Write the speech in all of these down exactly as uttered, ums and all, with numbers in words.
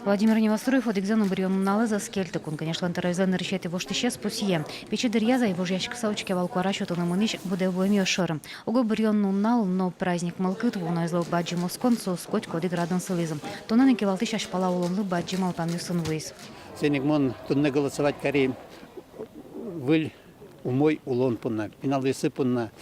Владимир Невоструев одӥгзэ но быръён нуналэз ӧз кельты. Кун Кенешлэн тӧроезлэн нырысетӥ воштӥсез пусъе: пичи дыръяз ай вожъяськыса учке вал куара сётыны мынӥсь будэ вуэмъёс шоры. Уго быръён нунал но праздник мылкыд вуоноезлы бадӟым оскон, соос котькуд ик радын сылӥзы. Туннэ ик кивалтӥсь азьпала улонлы бадӟым малпанъёсын вуиз. Соин ик мон туннэ голосовать кари выль умой улон понна, пиналъёсы понна,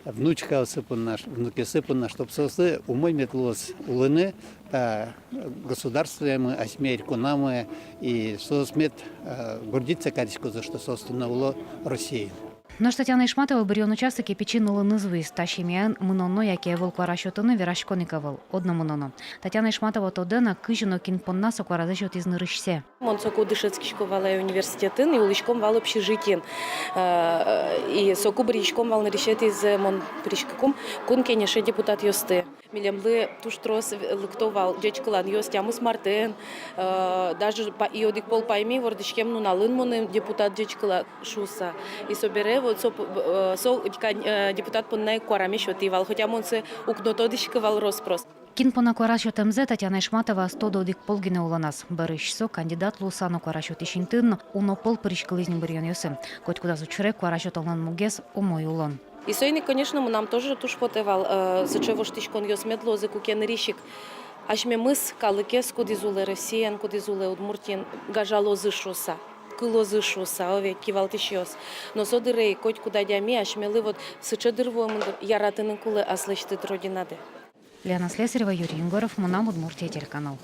внучкаосы понна, внукъёсы понна, чтоб соослы умой мед луоз улыны та государствоямы, асьме элькунамы, и соос мед, э, гордиться кариськозы, что соос туннэ уло Россиын. Нош Татьяна Ишматова быръён участоке пичи нылыныз вуиз. Та семьяын мыноно яке ӧвӧл куара сётыны вераськон ик ӧвӧл, одно мыноно. Татьяна Ишматова тодэ на, кызьы но кин понна со куаразэ сётӥз нырысьсэ. Мон соку дышетскисько вал ай университетын, и улӥськом вал общежитиын. Э, и соку быръиськом вал нырысетӥзэ, мон пыриськыкум, Кун Кенеше депутатъёсты. Милемлы туж трос лыкто вал ӟечкыланъёс тямыс мартэн, э, даже па-, и одӥг пол пайми, вордӥськем нуналын монэ депутат ӟечкыла шуыса. И собере вот со п-, э, со кань-, э, депутат понна ик куараме сётӥ вал, хотя мон сое уг но тодӥськы вал рос-прос. Кин понна куара сётэмзэ Татьяна Ишматова ӧз тоды одӥг пол гинэ улоназ. Бӧрысь со кандидат луыса но, куара сётӥсь интыын но уно пол пыриськылӥз ни быръёнъёсы. Котькудаз учыре куара сётонлэн мугез — умой улон. И соин ик, конечно, мынам тоже туж потэ вал, э, сыӵе воштӥськонъёс мед луозы, куке нырысь ик асьмемыз калыкез, кудӥз улэ Россиын, кудӥз улэ Удмуртиын, гажалозы шуыса, кылозы шуыса, ове, кивалтӥсьёс. Но со дыре ик котькуд адями асьмелы вот сыӵе дыр вуэмын дыр, яратыны кулэ аслэсьтыд родинадэ. Лена Слесарева, Юрий Егоров, «Мынам Удмуртие» телеканал.